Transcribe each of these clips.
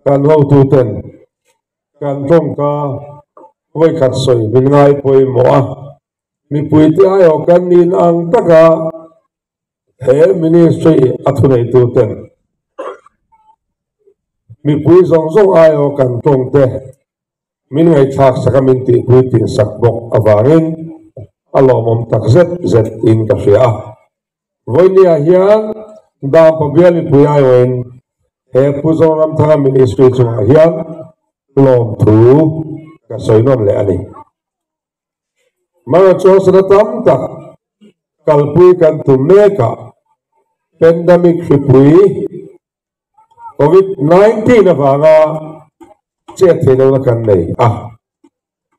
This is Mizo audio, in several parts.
Kan hotuten kan tawngka vawikhat sawi min ngai pawimawh a, mipuite aiawh kan nin ang taka he ministry a thuneituten mipui zawng zawng aiawh kan tawngte min ngaihthlak sak a min tihpui tinsak bawk avangin a lawmawm tak zet zet in ka hria a. Vawinia hian Dampa bial mipui aiawhin he Pu Zoramthanga Ministry chungah hian lawmthu ka sawi nawn leh a ni. Mara chuan sana tam tak kalpui kan tum mekah pandemic hripui Covid 19 avanga chet theih lohna kan nei a.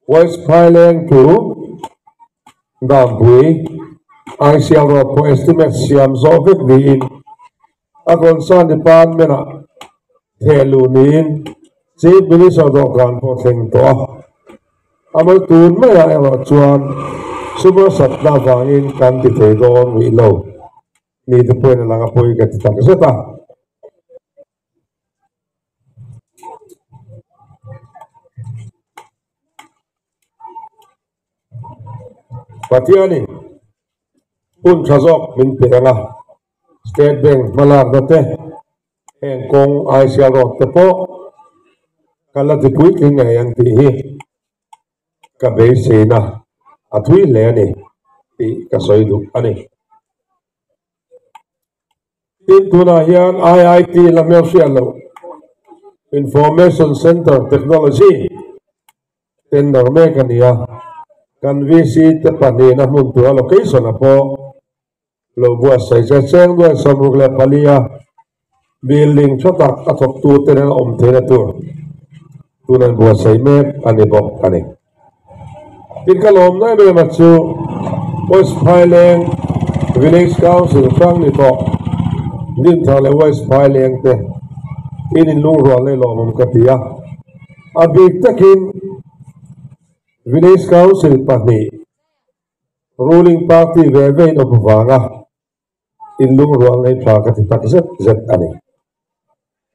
West Phaileng to Dampui ICL Road pawh estimate siam zawh vek niin a concern department ah theh luh niin Chief Minister dawhkan pawh thleng tawh a. Amah tun maiah erawh chuan sum harsatna avangin kan ti thei dawn rih lo. Mi te pawhin a lang a pawi ka ti tak zet a. Pathianin hun tha zawk min pe ang a, State Bank hmalakna te, heng kawng ICL road te pawh kan la ti puitling ngei ang tih hi ka beiseina a thui hle a ni tih ka sawi duh a ni. Tin, tunah hian IIT la hmelhriat loh Information Center Technology tender mek a ni a, kan VC te pahnihna hmun tura location a pawh lo buatsaih che cheng nuai 64 a building tha tak a thawktu te nen a awm theihna tur tun an buatsaih mek a ni bawk a ni. Tin ka lawm em em a chu West Phaileng Village Council hrang ni tawh Dinthar leh West Phaileng te in inlungrual leh lawmawm ka ti a, a bik takin Village Council pahnih Ruling party ve ve in awm vanga inlungrual nei tha ka ti tak zet zet a ni.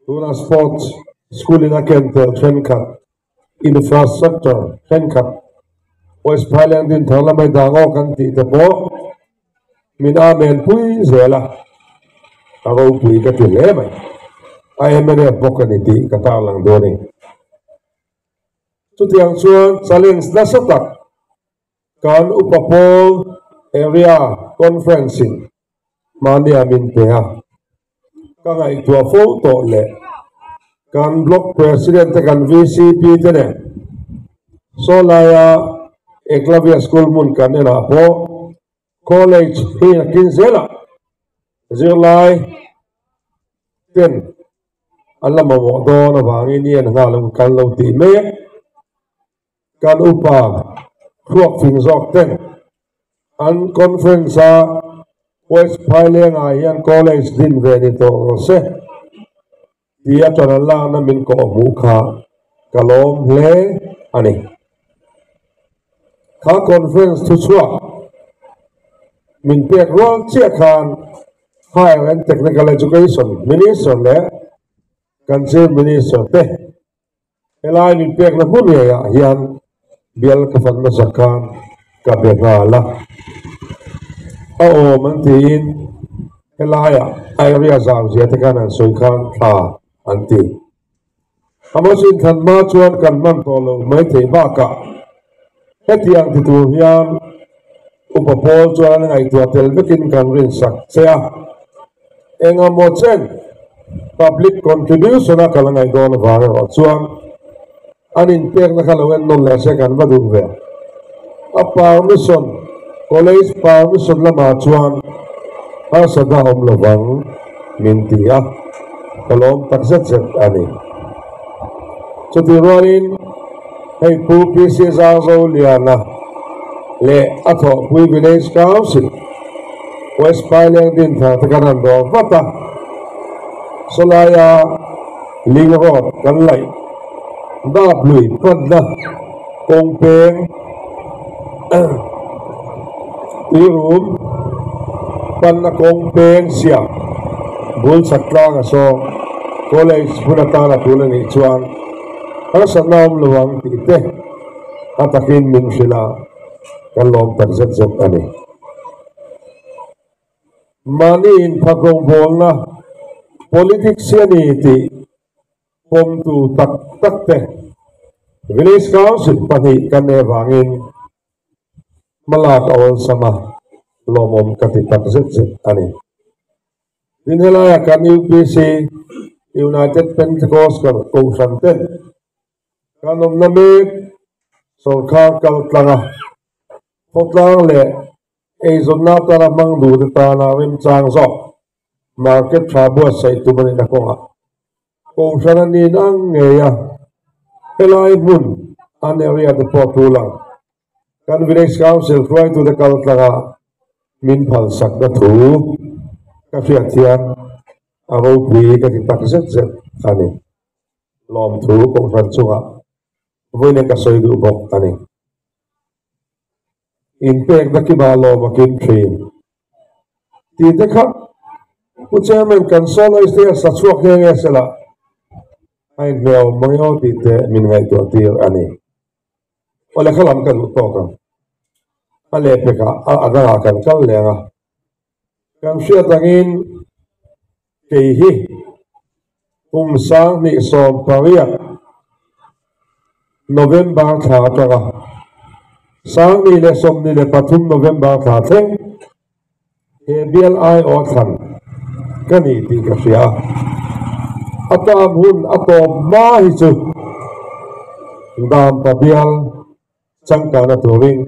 Tuna sports school in a ken tel thenkhat, infrastructure thenkhat, West Phaileng Dinthar lamai dang aw kan tih te pawh min amen pui zel a, a ropui ka ti hle mai. A mnf bawk a ni tih ka tarlang dawn a ni. Chutiang chuan challenge nasa tak Kan Upa Pawl Area Conference in mahnia min pe a, ka ngaihtuah fo tawh leh kan Block President te kan VCP te nen sawlaia Eklavya School hmun kan enah pawh College hi a kin zelah zirlai ten an la mamawh dawn avangin i en nghal ang kan lo tih mek. Kan upa thluak fing zawk ten an conference a West Phaileng ah hian college din ve ni tawh rawh se ti a tan an lakna min kawh hmuh kha ka lawm hle a ni. Kha conference thu chhuak min pek rual chiah khan Higher and Technical Education Minister leh kan Chief Minister te Helai min pekna hmun ngeiah hian bial ka fan hmasa khan ka be nghal a, a awm an tiin helaiah area zau zia te khan an sawi khan thla an ti. Amos inthlan hma chuan kan hman tawh lo mai theih bakah hetiang ti tur hian upa pawl chuan an ngaihtuah tel vekin kan rinsak che a. Engemaw chen public contribution a kal a ngaih dawn avang erawh chuan an inpekna kha lo en nawn leh se kan va duh ve. A permission, college permission lamah chuan harsatna a awm lovang min ti a, ka lawm tak zet zet a ni. Chutih rualin hei Pu PC Zarzoliana leh a thawhpui Village Council, West Phaileng Dinthar te kan han dawr vat a, sawlaia Ling Road kan laih dap lui panna kawng peng tuirum panna kawng peng siam bul chak tlang a sawm. College hmun atana tul a nih chuan harsatna awm lo ang tih te a takin min hrilh a, kan lawm tak zet zet a ni. Mahni inphakrawngbawlna politics hi a ni tih pawmtu tak tak te Village Council pahnih kan nei avangin hmalak a awlsam a, lawmawm ka ti tak zet zet a ni. Tin helaiah kan UPC, United Pentecostal Kohhran ten kan awmna mek sawrkar kal tlang a, khawtlang leh eizawnna atana hmang duhte tana remchang zawk market tha buatsaih tum a nihna kawngah Kohhran a nin ang ngei a, helai hmun an area te pawh a tul ang. Kan Village Council hruaitute kal tlanga min phalsakna thu ka hriat hian a ropui ka ti tak zet zet a ni. Lawmthu Kohhran chungah vawiin ka sawi duh bawk a ni. Inpekna kimah lawm a kim thin tih te kha Pu Chairman kan soloist te a sa chhuak nghe nghe sela a inhmeh awm mang emaw tih te min ngaihtuah tir a ni. Awle kha lam ka duh tawk ang. A lehpekah a a dangah kan kal leng a. Kan hriat angin kei hi kum 2018 November thla atanga 2023 November thla thleng he bial aiawh thlan ka ni tih ka hria a. A term hun a tawp hma hi chu Dampa bial changkana turin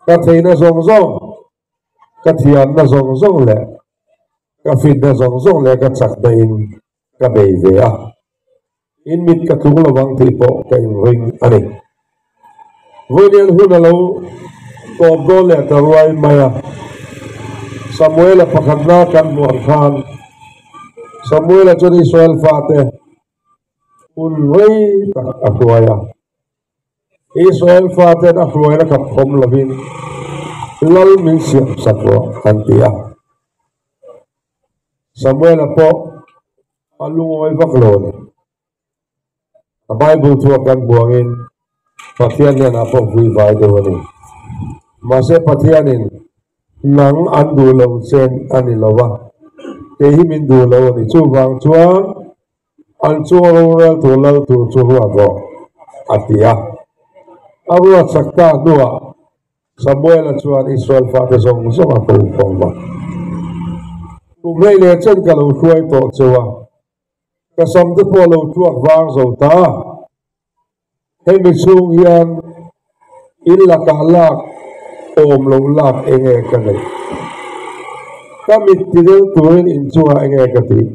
Ka theihna zawng zawng, ka thiamna zawng zawng leh ka fitna zawng zawng leh ka chakna in ka bei ve a, in mit ka tlung lo vang tih pawh ka inring a ni. Vawiin hun a lo tawp dawn leh ta ruai mai a, Samuela pakhatna kan hmuh ang khan Samuela chuan Israel fate hun rei tak a hruai a. Israel faten a hruaina kap khawm lovin lal min siam sak rawh an ti a. Samuela pawh a lungawi vak lo a ni. A Bible thu a kan buangin Pathian hnenah pawh vui vai deuh a ni. Mahse Pathianin nang an duh lo chen a ni lo va, kei hi min duh lo a ni. Chuvang chuan An chunga rorel tur lal tur chu ruat rawh, a ti a. A ruat sak ta hnuah Samuela chuan Israel fate zawng zawng a ko khawm a. Kum hei leh chen ka lo hruai tawh cheu a, ka sam te pawh a lo tuak vang zo ta. Hemi chhung hian in lakah lak awm lo lak enge ka neih? Ka mit ti del turin in chungah enge ka tih?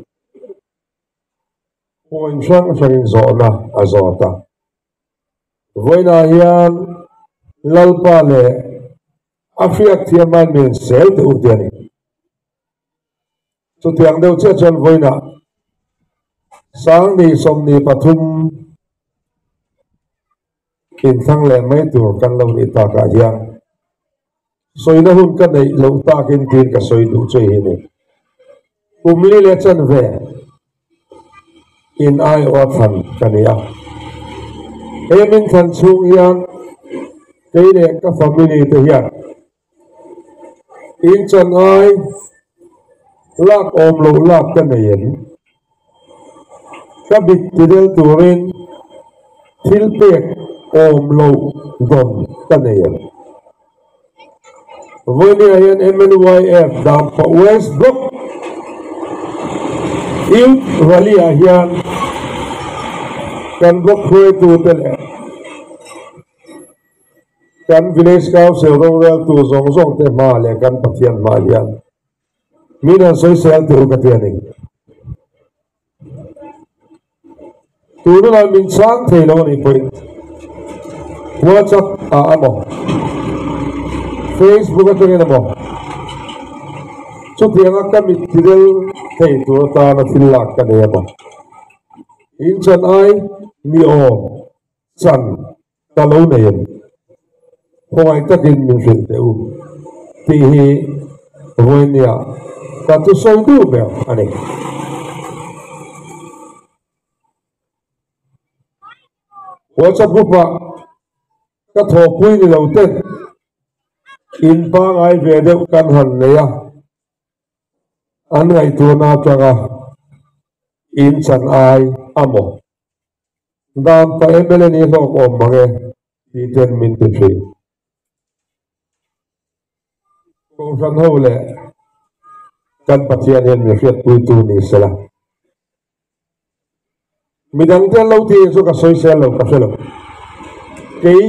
Point hrang hrangin zawhna a zawt a. Vawiinah hian Lalpa leh a hriatthiam aiin min sel teh u ti a ni. Chutiang deuh chiah chuan vawiinah 2023 inthlang leh mai tur kan lo nih takah hian Sawina hun ka neih loh takin tiin ka sawi duh che hi ni. Kum li leh chanve in aiawh a thlan ka ni a. He min thlan chhung hian kei leh ka family te hian in chan ai lak awm loh lak ka nei em? Ka bit ti del turin thil pek awm loh dawn ka nei em? Vawinia hian MNYF Dampa West Block Youth Rally-ah hian kan block hruaitute leh kan Village Council roreltu zawng zawngte hma leh kan Pathian hma hian min han sawisel teh u ka ti a ni. Tunah min chhang thei lo a nih pawhin WhatsApp ah emaw Facebook atangin emaw chutianga ka mit tidel thei tur atana thil lak ka nei emaw in chan ai mi awm chan ka lo nei em? Khawngaih takin min hrilh teh u tih hi vawinia ka thusawi duh ber a ni. WhatsApp group ah ka thawhpui ni lo ten in pangai ve deuh kan han nei a, an ngaihtuahna atanga in chan ai a maw? Dan pa mla ni hlawk awm mang e tih ten min ti thin. Kohhran ho leh kan Pathian hian min hriatpuitu ni sela. Midang te an lo ti chu ka sawi sel lo ka hre lo. Kei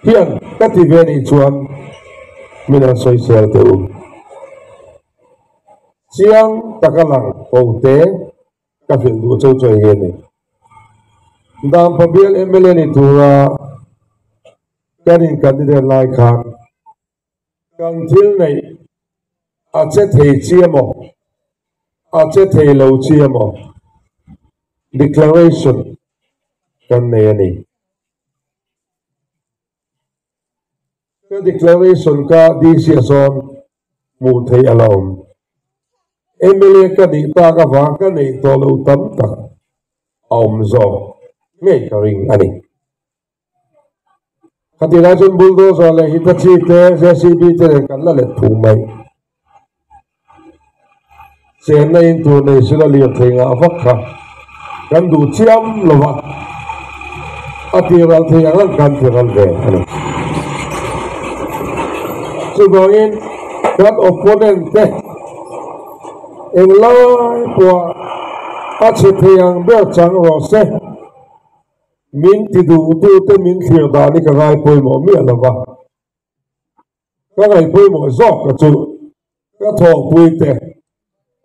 hian ka ti ve nih chuan min an sawi sel teh u. Chiang taka lang ho te ka hrilh duh cho cho hi a ni. Dampa bial mla ni tura kan in candidate lai khan Kan thil neih a che thei chi emaw, a che thei lo chi emaw declaration kan nei a ni. Ka declaration ka DC a sawn hmuh theih a la awm. Mla ka nih tak avang ka neih tawh lo tam tak a awm zawk ngei ka ring a ni. Khatih lai chuan bulldozer leh Hitachi te, JCB te nen kan la let phung mai. Chenna in tur nei sila lirthei ngah vak kha kan duh chiam lo va, a tiral thei ang ang kan tiral ve a ni. Chuvangin kan opponent te englai pawha a chhe thei ang ber chang rawh se. Min ti duhtute min thlir dan hi ka ngai pawimawh miah lo va, ka ngaih pawimawh zawk ka chu ka thawhpui te,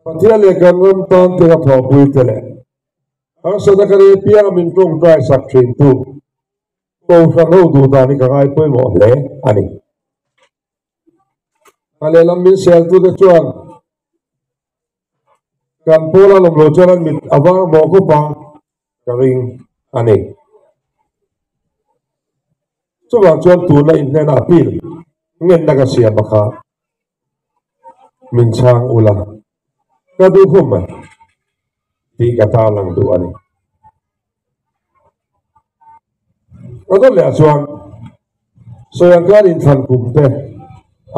Pathian leh kan ram tan te ka thawhpui te leh harsatna ka rei pianga min tawngtai sak thintu Kohhran ho duh dan hi ka ngai pawimawh hle a ni. A lehlam min seltute chuan kan pawl a lawm lo chuan an mit a vang mawh khawp a ka ring a ni. Chuvang chuan tuna inhnena appeal ngenna ka siam a kha min chhang ula ka duh khawp mai tih ka tarlang duh a ni. A dawt leh ah chuan Sawiangkar inthlan kum te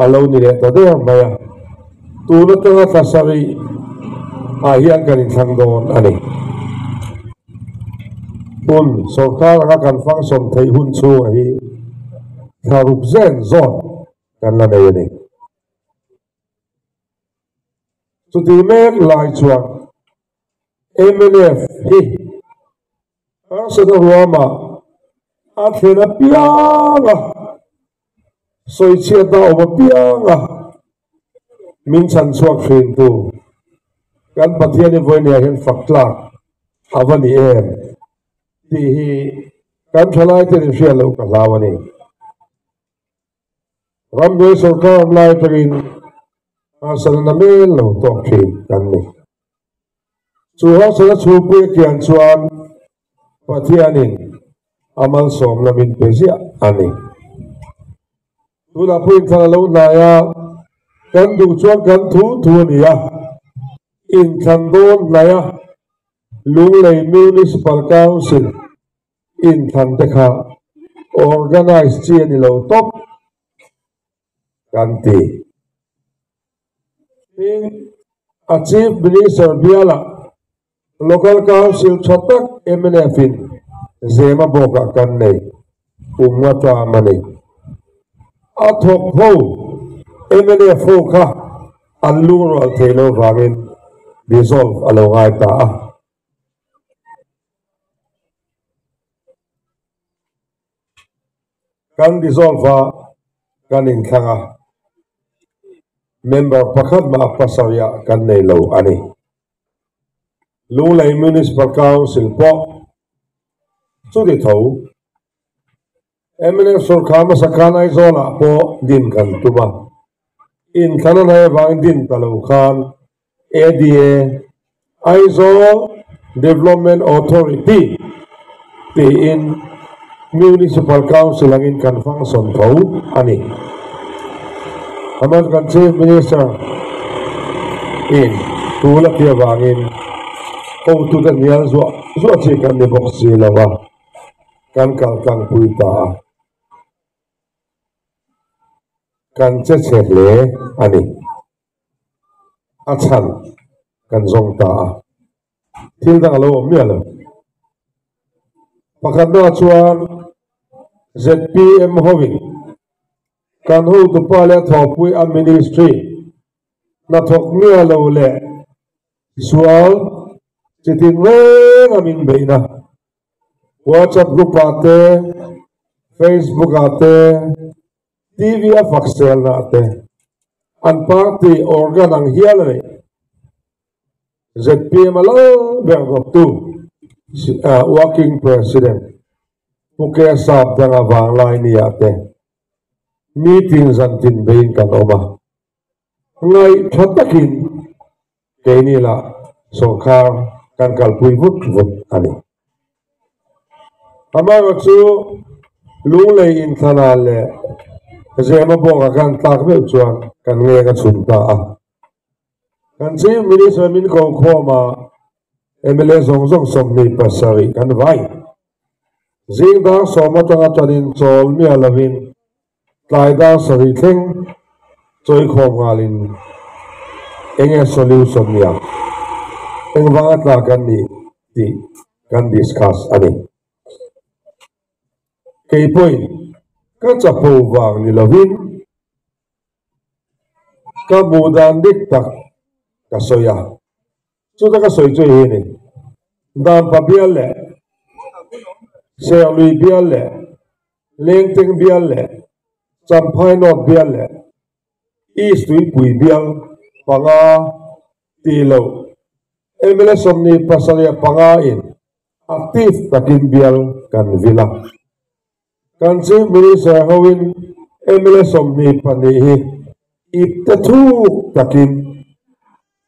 a lo ni leh ta der mai a, tun atanga thla sarih ah hian kan inthlang dawn a ni. Hun sawrkar anga kan function theih hun chhungah hi thla ruk zen zawn kan la nei a ni. Chuti mek lai chuan Mnf hi harsatna ruama a thlen apiang a, sawichhiatna a awm apiang a, min chhan chhuak hrintu kan Pathian hi vawinia hian fak tlak a va ni em tih hi kan thalaiten inhriat loh ka hlau a ni. Rambuai sorkar awm lai atangin harsatna mel lo tawk thin kan ni. Chu harsatna chhungpui a kian chuan Pathianin a malsawmna min pe ziah a ni. Tunah pawh inthlan a lo hnai a, kan duh chuan kan thu thu a ni a, inthlan dawn hnai a Lunglei Municipal Council Inthlan te kha organize chi a ni lo tawp kan ti. Tin, a Chief Minister bialah Local Council tha tak mnf in Zema bawkah kan nei kum nga ṭam a ni. A thawk ho mnf ho kha an lungrual thei lo vangin dissolve a lo ngai ta a. Kan dissolve a, kan inthlang a, member pakhat mah pasarihah kan nei lo a ni. Lunglei Municipal Council pawh chuti tho. Mnf sorkar hmasa khan Aizawlah pawh din kan tum a, inthlan a hnai avangin din ta lo khan ADA, Aizawl Development Authority, tiin Municipal Council angin kan function tho a ni. Amah kan Chief Minister in tul a tih avangin hotute hnial zuah zuah chi kan ni bawk si lo a. Kan kal tlangpui ta a, kan che chhe hle a ni. A chhan kan zawng ta a, thil dang a lo awm miah lo. Pakhatna chuan zpm hovin kan hotupa leh thawhpui a ministry hnathawk miah lo leh sual chitin reng a min beihna WhatsApp group ah te, Facebook ah te, TV a fak selna ah te an party organ ang hial a nih. Zpm a lal ber dawptu Working President Pu Kesap danga vanglai ni ah te meeting zantin beiin kan awm a. Ngaihtha takin keini lah sawrkar kan kalpui vut vut a ni. Amaherawh chu Lunglei inthlana leh Zemabawka kan tlak meuh chuan kan ngeng a chhun ta a. Kan Chief Minister min ko khawm a, mla zawng zawng 27 kan vai. Zing dar sawm atanga tanin chawl miah lovin tlai dar sarih thleng chawi khawm nghalin enge solution nia, engvanga tla kan nih tih kan discuss a ni. Kei pawhin ka chapo vang ni lovin ka hmuh dan dik tak ka sawi a, chuta ka sawi chu hi a ni, Dampa bial leh Serlui bial leh Lengteng bial leh Champhai North bial leh East Tuipui bial panga tih loh mla 27 in active takin bial kan vil a. Kan Chief Minister hoin mla 22 hi ipte thuk takin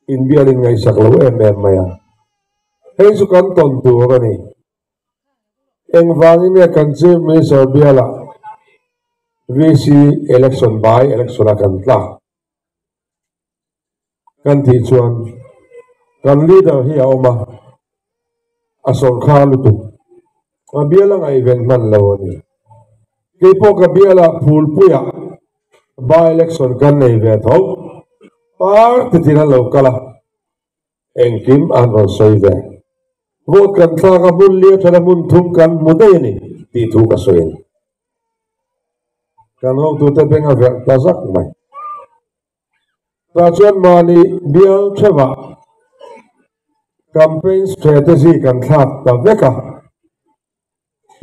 inbialin ngaihsak lo em em mai a. Hei chu kan tawn tur a ni. Engvangin nge kan Chief Minister bialah VC election by election a kan tlak kan tih chuan kan leader hi a awm a, a sawrkhar lutuk. A bial a ngaihven hman lo a ni. Keipawh ka bialah Phulpuiah by election kan nei ve tho. Party tin an lo kal a, engkim an rawn sawi ve. Vote kan thlak a, hmun lia thana hmun thum kan hmu daih a ni tih thu ka sawi a ni. Kan hotute beng a verh ta zak mai. Tah chuan mahni bial theuhah campaign strategy kan thlak ta vek a,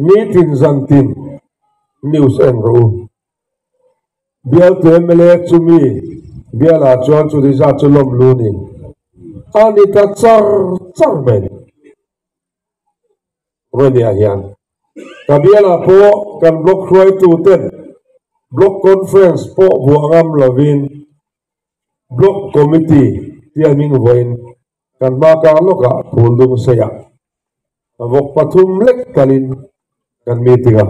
nitin zantin news en rawh u. Bialtu mla chumi bialah chuan chuti zat chu lawm lu ni a ni ta char char mai ni. Vawinia hian ka bialah pawh kan block hruaituten block conference pawh buah ngam lovin block committee tia hming vawiin kan hma kar lawkah phul dum seiah vawk pathum lek kalin kan meeting a.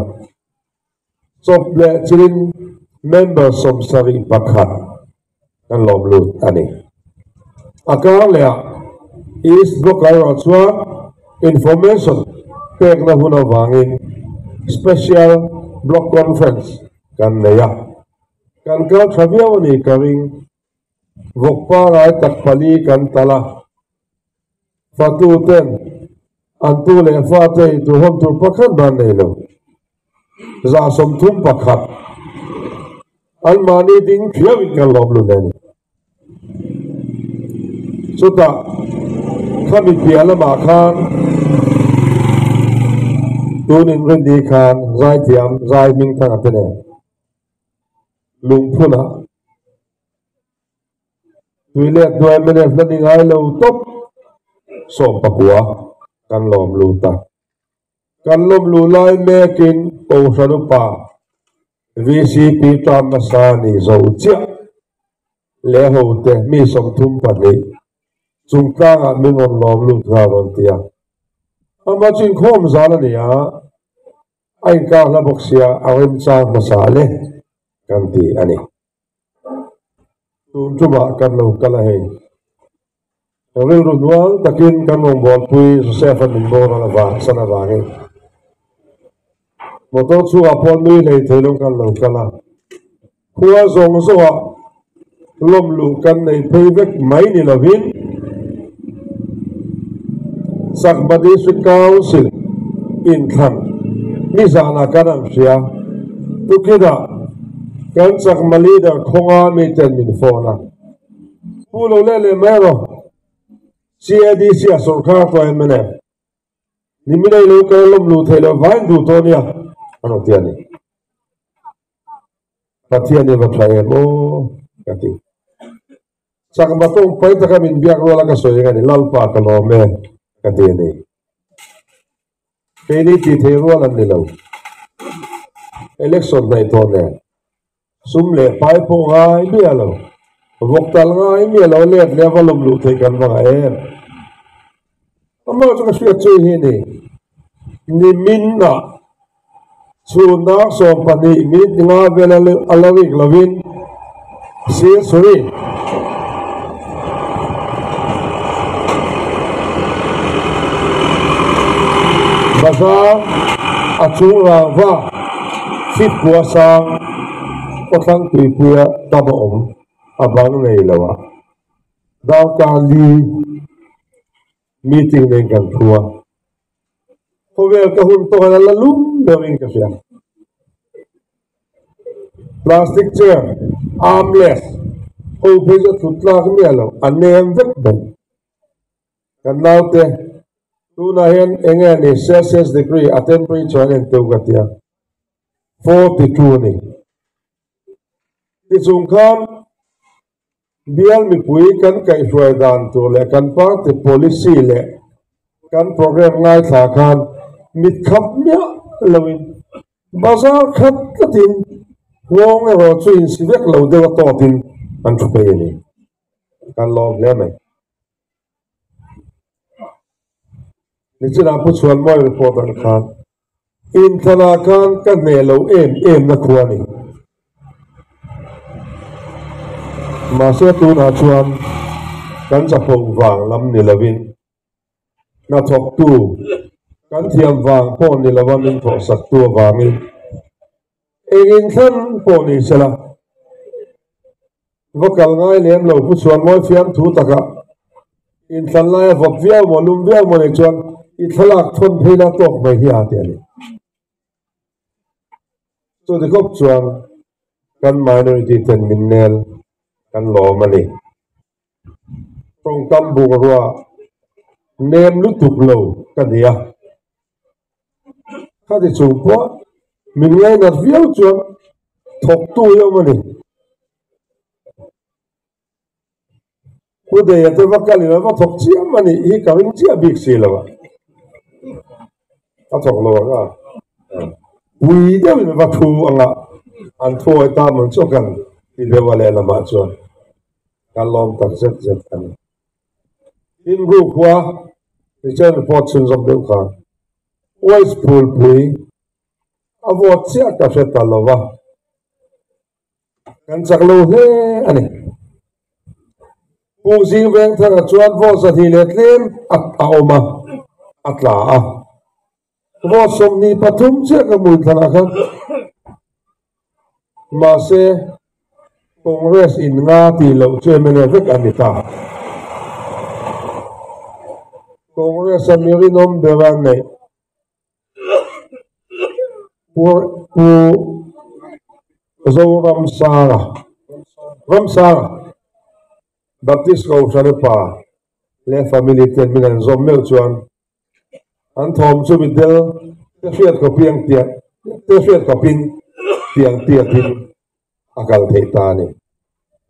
Chawp leh chilin member 71 kan lawm lut a ni. A kar lehah East Block erawh chuan information pekna hun avangin Special Block Conference kan nei a. Kan kal tha viau a ni ka ring. Vawk pangai tak pali kan tal a. Fatu ten an tu leh fate hi duhawm tur pakhat ban nei lo. 31 anmahni ding thiauin kan lawm lut a ni. Chutah khami piah lamah khan tunin rinni khan zaithiam zai hming thanga te nen lungphunah Tui let hnuai mnf la ni ngai lo tawp 19 kan lawm lut a. Kan lawm luh lai mekin Kohhran upa VCP tan nasa ni zo chiah leh hote mi 32 chungtlangah min rawn lawm lut nghal rawn ti a. Ama chu inkhawm zan a ni a, a inkar hla bawk sia a remchang hmasa le kan ti a ni. Tun tumah kan lo kal a hei. Rilru hnual takin kan rawngbawlpui Joseph-a min boral avang san avangin. Motor chhungah pawh nui hlei thei lo kan lo kal a, khua zawng zawngah lawm luh kan nei phei vek mai ni lovin Chakma District Council inthlan nizanah kan an hria. Tukinah kan Chakma leader khawnga miten min phone a, Pu lo leh leh mai rawh, CADC a sawrkar tawh em mnf? Nimin ei lo kal lawm luh theih loh vain duh tawh nia a rawn ti a ni. Pathian i va tha em aw ka ti. Chakma tawng pai taka min biak ruala ka sawi ang a ni, Lalpa ka lawm e ka ti a ni. Keini tih thei rual an ni lo. Election hnaih tawh nen sum leh pai pawh ngai miah lo, vawk tal ngai miah lo let leh a va lawm luh theih kan va ngah em? Amah chu ka hriat chu hi ni, nimin ah chhun dar 12 minute nga vel a la rik lovin sir sorry. Bazar a chung rangva fit kua sang khawthlang tuipuia tam a awm a bang nei lo a, darkar li meeting nen kan thu a, khawvel ka hun tawk a la lum deuhin ka hria. Plastic chair armless ho phei chu a thut tlak miah lo, a nem vek bawk. Kan naute tunah hian eng nge ni Celsius degree a temperature an en teuh ka tia, 42 a ni. Tichung khan bial mipui kan kaihhruai dan tur leh kan party policy leh kan program ngaithla khan mit khap miah loin bazar khat tlatin nghawng erawh chu insi vek lo deuh a tawtin an thu phei a ni. Kan lawm hle mai. Nichinah Pu Chhuanmawi report ang khan inthlanah khan ka hneh lo em em na khua a ni. Mahse tunah chuan kan chapho vang lam ni lovin hnathawktu kan thiam vang pawh ni lova min thawhsaktu avangin eng inthlan pawh ni sela Va kal ngai lem lo Pu Chhuanmawi fiamthu takah inthlan laia vawt viau maw lum viau maw nei chuan i thlalak thawn phei la tawk mai hi a ti a ni. Chuti khawp chuan kan minority ten min nel kan lawm a ni. Tawngtam bungrua nem lutuk lo ka ni a. Khati chung pawh min ngainat viau chuan thawktu hi awm a ni. Pu Deia te va kalin an va thawk chiam a nih hi ka ring chiah bik si lo a. A thawk lo ang a. Pui deuhin va thu ang a, an thuawi ta man chu kan ti deuh a lehlamah chuan kan lawm tak zet zet a ni. Tin rukhua tichuan report chhunzawm deuh khan West Phulpui a vote chiah ka hre ta lo va, kan chak lo hle a ni. Pukzing Vengthara chuan vote 203 a awm a, a tla a. Vote 23 chiah ka hmui thlanah khan mahse Congress in nga tih loh chu mla vek a ni ta. Congress a mi rinawm ber a neih Pu Zoramsanga Ramsanga Baptist Kohhran upa leh family ten min an zawm meuh chuan An thawm chu mitdel te hriat khawpiang tiang te hriat khawpin tiang tiatin a kal theih ta a ni.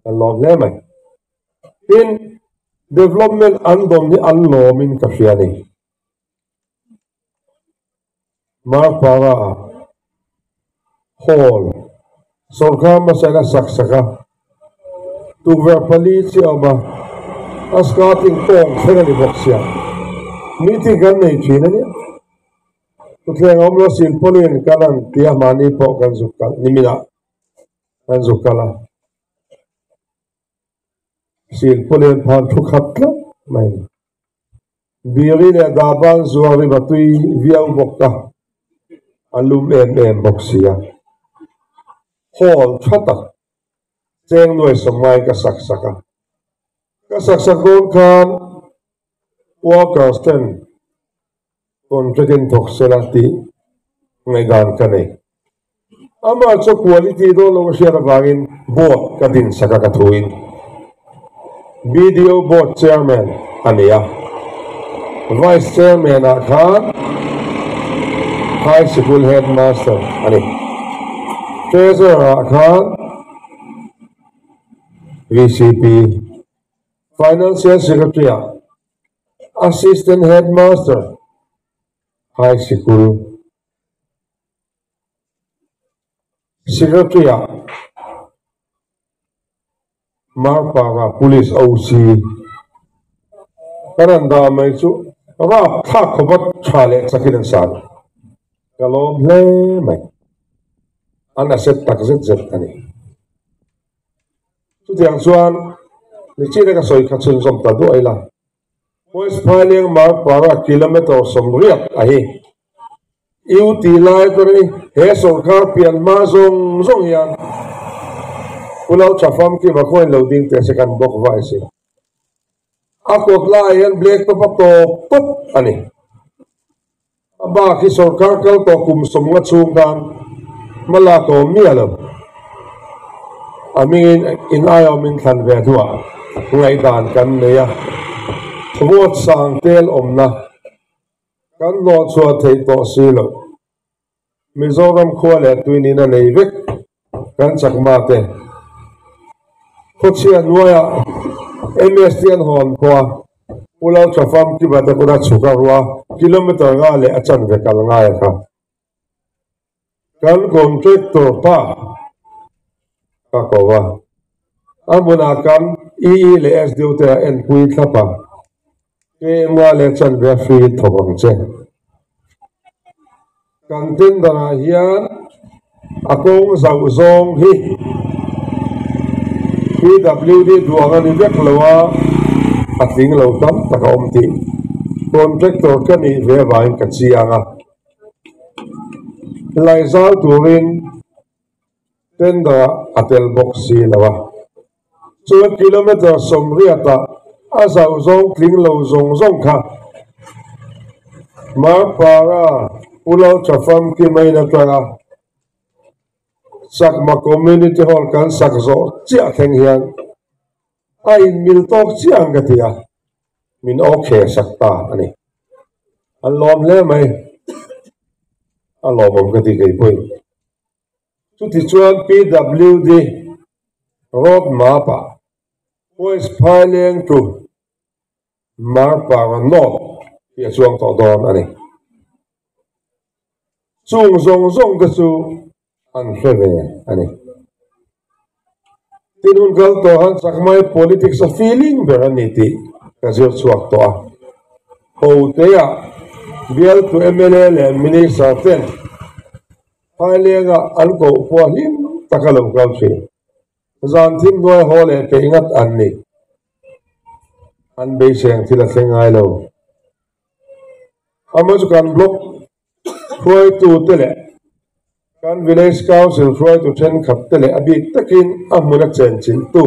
Kan lawm hle mai. Tin, development an dawn hi an lawmin ka hria a ni. Marpara Hall sawrkar hmasa in a sak sak a, tukverh pali chiah a awm a, a skirting tawng thleng a ni bawk sia, meeting kan nei thin a nia. Thutthleng a awm lo silpawlin kan han ti a, mahni pawh kan zuk kalh niminah kan zuk kalh a. Silpawlin phan thu khat tlat mai a ni. Biri leh Daban zuar rim a tui viau bawk a. A lum em em bawk sia. Hall tha tak cheng nuai sawmngai ka sak sak a. Ka sak sak dawn khan workers ten contract in thawk sela tih ngaihdan ka nei. Amah chu quality dawn lo ka hriat avangin board ka din sak a ka thuin BDO board chairman a ni a, vice chairman ah khan high sikul headmaster a ni, treasurer ah khan VCP, financial secretary ah assistant headmaster high sikul. Secretary-ah Marpanga Police OC kan han dah mai chu rapthlak khawpa tha leh chakin an san. Ka lawm hle mai. An asset tak zet zet a ni. Chutiang chuan nichina ka sawi kha chhunzawm ta duah ila. West Phaileng Marpara kilometre 80 a hi. U tih lai pawh hi he sawrkar pian hma zawng zawng hian Pu Lo Tha Famkima khawiin lo ding teh se kan bawk vai si. A kawt laiah hian black top a tawp tawp a ni. A bak hi sawrkar kal tawh kum 50 chhung khan hma lak a awm miah lo. A hmingin in aiawmin thlan ve hnuah ngaihdan kan nei a, vote sang tel awmna kan hnawhchhuah theih tawh si lo. Mizoram khua leh tuinin a nei vek kan chakma te. Khawchhia hnuaiah MST an hawn khua Pu Lalthafam Kibata kawt a chhuk a ruah kilometre nga leh a chanve kal ngai a kha. Kan contractor pa ka ko a, a hmunah kan EE leh SDO te a enpui thlap a, KMA leh chanve a free thawk ang che. Kan tender ah hian a kawng zauh zawng hi PWD duang a ni vek lo a, a tling lo tam tak a awm tih contractor ka nih ve avangin ka chiang a. Laizau turin tender ah a tel bawk si lo a, chuan kilometre 80 ah a zauh zawng tling lo zawng zawng kha Marpara Pulau Thafamkima in atanga Chakma Community Hall kan sak zawh chiah thleng hian a inmil tawk chiah ang ka ti a, min okay sak ta a ni. An lawm hle mai, a lawmawm ka ti kei pawhin. Chutichuan PWD road map ah West Phaileng to Marpanga North tih a chuang tawh dawn a ni. Chung zawng zawng te chu an hre ve a ni. Tin hun kal tawh han chak mai politics a feeling ber a ni tih ka zir chhuak tawh a. Ho te ah bialtu mla leh minister ten Phaileng-ah an koh pawh hlim tak a lo kal thin. Zan thim hnuai haw leh peih ngat an ni. An beiseng thil a thleng ngai lo. Amah chu kan block hruaitu te leh kan village council hruaitu thenkhat te leh a bik takin a hmun a chenchilhtu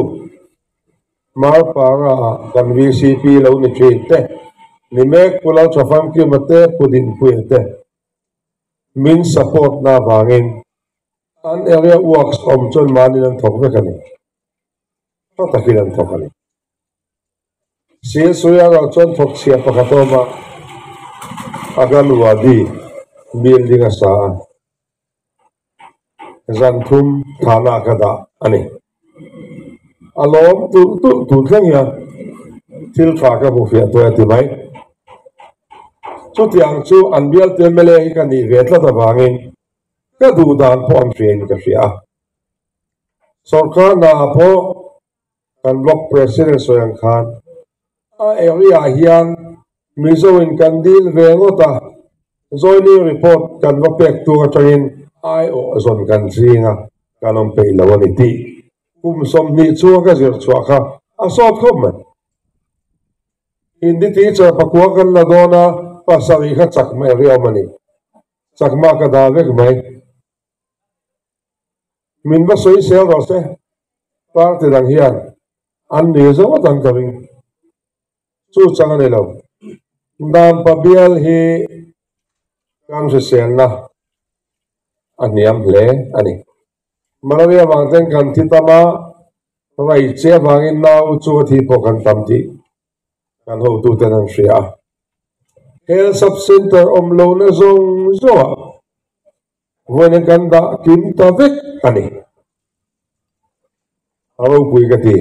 Marpara ah kan VCP lo ni thin te, ni mek Pu Lalthafamkima te, Pu Dinpuia te min support na avangin an area works awm chuan mahniin an thawk vek a ni. Tha takin an thawk a ni. Silsuia erawh chuan thawk chhia pakhat a awm a, Aganwadi building a sa a, zan thum thana ka dah a ni. A lawm tulh tulh tur thleng hian thil tha ka hmu fiah tawh e ti mai. Chutiang chu an bialtu mla hi ka nih ve tlat avangin ka duh dan pawh an hriain ka hria a. Sorkar hnaah pawh Kan block president sawi ang khan a area ah hian Mizo in kan dil ve ngawt a, joining report kan va pek tur atangin aiawh zawn kan ching a, kan awm peih lo a ni tih kum 20 chhunga ka zir chhuah kha a sawt khawp mai. Hindi teacher pakua kan la dawn a, pasarih kha chak mai riau a ni. Chakma ka dah vek mai. Min va sawi sel rawh se, party dang hian an ni zawng atan ka ring. Chu chang a ni lo. Dampa bial hi kan hriselna a hniam hle a ni. Malaria vang ten kan thi tam a, rai che avangin nau chu a thi pawh kan tam tih kan hotuten an hria a. Health Sub Centre awm lohna zawng zawngah vawiin kan dah kim ta vek a ni. A ropui ka ti.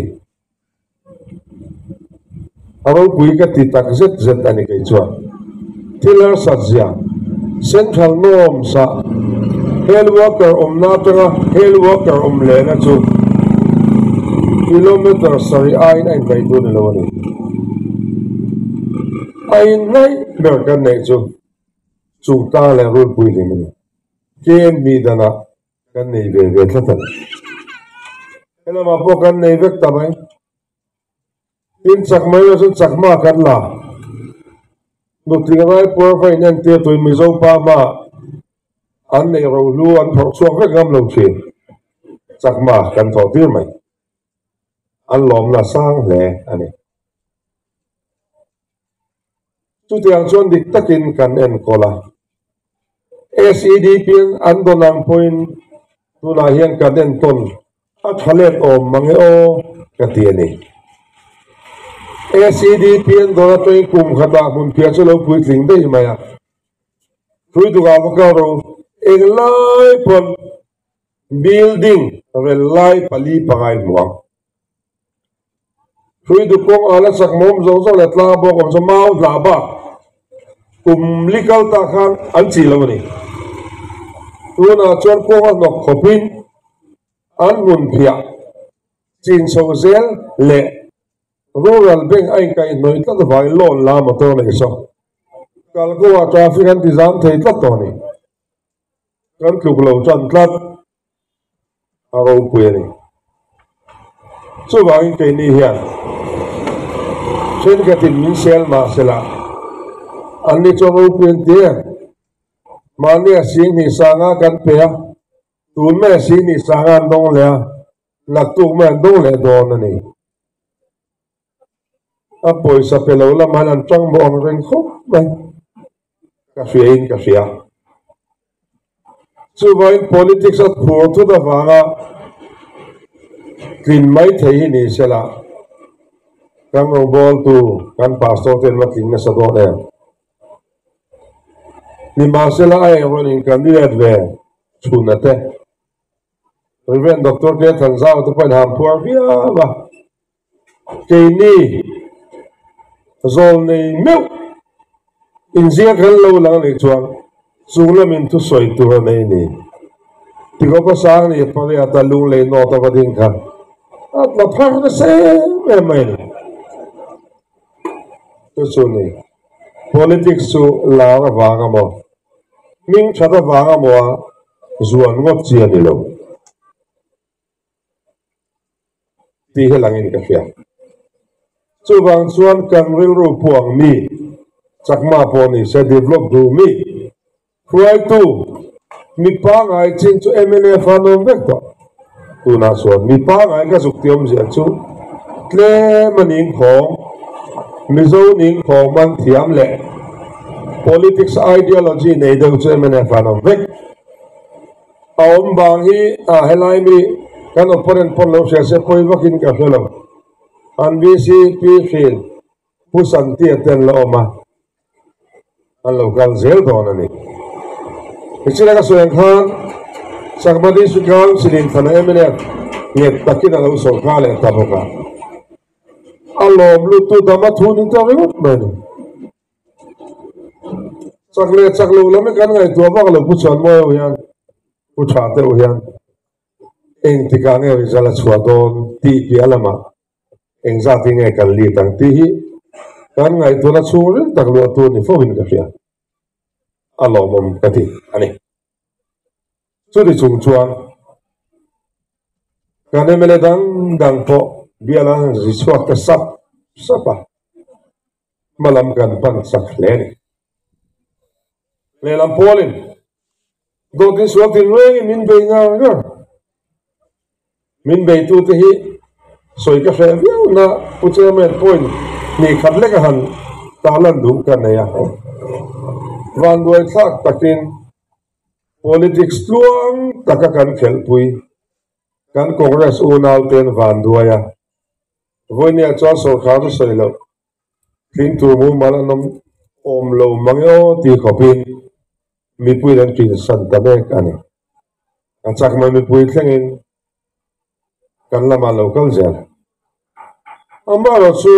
A ropui ka ti tak zet zet a ni kei chuan. Thil harsat zia, Central norms ah health worker awmna atanga health worker awm lehna chu kilometre sarih aiin a inhnaih tur ni lo a ni. A inhnaih ber kan neih chu Chungtlang leh Rulpui hlim a ni. KMB danah Kan nei ve ve tlat a ni. Helamah pawh kan nei vek ta mai. Tin chak mai lo chuan chakma kan la. Nutling Raipur va in entir tuin Mizo pa hma an neih rohlu an phawrh chhuak vek ngam lo thin. Chakma kan thawh tir mai. An lawmna sang hle a ni. Chutiang chuan dik takin kan enkawl a. SEDP an dawn ang pawhin tunah hian kan entawn a tha let awm mang e aw ka ti a ni. SEDP an dawn atangin kum khatah hmunphiah chu lo puitling daih mai a. Hruidukah va kal ro englai pawn building rel lai pali pangai hmu ang. Hruaitu kawng a la chak mawm zawng zawng leh tlang bawk awm chu mau hlah bak kum li kal ta khan an chih lo a ni. Tunah chuan kawng a hnawk khawpin an hmun phiah chin chho zel leh Rural Bank a inkaihhnawih tlat avangin loan la motor nei saw kalkawngah traffic an ti zam thei tlat tawh a ni. Kan tluk lo tan tlat. A ropui a ni. Chuvangin keini hian thenkhatin min sel mah sela, anni chuan ropui an ti em? Mahni a sing hnih sanga kan pe a, tun mai a sing hnih sanga an dawng leh a, naktuk mai an dawng leh dawn a ni. A pawisa pe lo lamah hian an tang mawh ang reng khawp mai. Ka hria in ka hria. Chuvangin politics a phur thut avanga tlin mai thei hi ni sela, kan rawngbawltu, kan pastor ten va tling nasa dawn em? Nimahsela a eng rawn in candidate ve chhun a te. Rev. Doctor Tia Thanzau te pawhin han phuar viau a. Keini zawlnei meuh inziak kan lo lang anih chuan chung lamin thusawi tur a nei ni. Tikawpa sang nih pariat a lunglei nawt a va ding kha a tla phar nasa em em mai a ni. Chu chu ni politics chu lar avang a maw hming that avang a maw a zuan ngawt chi a ni lo. Tih hi langin ka hria. Chuvang chuan kan rilru puang mi, chakma pawh ni se develop duh mi, hruaitu, mi pangai chin chu mnf a nawm vek tawh. Tunah chuan mi pangai ka zuk ti awmzia chu tlem a ningkhawng, Mizo ningkhawng man thiam leh politics ideology nei deuh chu mnf a nawm vek. A awm vang hi a helai mi kan opponent pawn lo hria se pawi vakin ka hre lo. An VCP hrin Pu Santia te an la awm a, an lo kal zel dawn a ni. Tichina ka sawi ang khan Chakma District Council in thana mnf nghet takin a lo sawrkar leh ta bawk a, a lawm lutu dam a thu ni ta ringawt mai a ni. Chak leh chak lo lam hi kan ngaihtuah vak lo Pu Chuanmawi ho hian, Pu Tha te ho hian engtikah nge result a chhuah dawn tih piah lamah engzat hi nge kan lead ang tih hi kan ngaihtuahna chhung ril tak luah tur ni fo in ka hria. A lawmawm ka ti a ni. Chuti chung chuan kan mla dang dang pawh biala zi chhuak ta sap sap a. Hma lam kan pan chak hle a ni. Lehlam pawlin Dawt insual tin rengin min bei ngar ngar. Min beitute hi sawi ka hreh viau na Pu Chairman point hnih khat lek a han tarlan duh ka nei a. Vanduai thlak takin politics tluang taka kan khelhpui kan Congress unauten vanduai a. Vawinia chuan sawrkar chu sawi loh tling tur mumal an awm awm lo mang e aw tih khawpin mipuiin an ṭinsan ta mek a ni. A chak mai mipui thlengin kan lamah lo kal zel. Amaherawhchu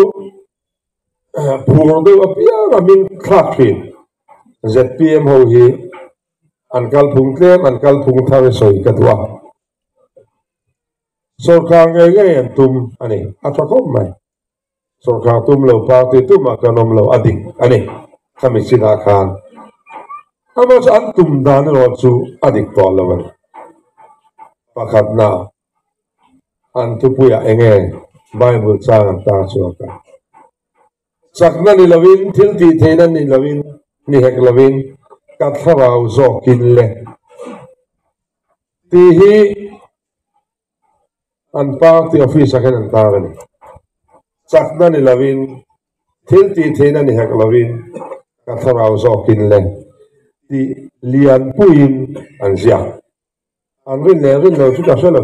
phur deuh apiang a hming thlak thin zpm ho hi an kalphung tlem an kalphung thar i sawi ka duh a. Sawrkar ngei ngei an tum a ni, a tha khawp mai. Sawrkar tum lo party tumah kan awm lo a dik a ni khami chinah khan. Amah chu an tum dan erawh chu a dik tawh lo a ni. Pakhatna an thupuiah eng nge Bible chang an tar chhuak a. Chakna ni lovin, thil tih theihna ni lovin, ni hek lovin ka thlarau zawkin le tih hi An party office ah khan an tar a ni. Chakna ni lovin, thil tih theihna ni hek lovin ka thlarau zawkin le tih lian puiin an ziak. An rin leh rin lo chu ka hre lo.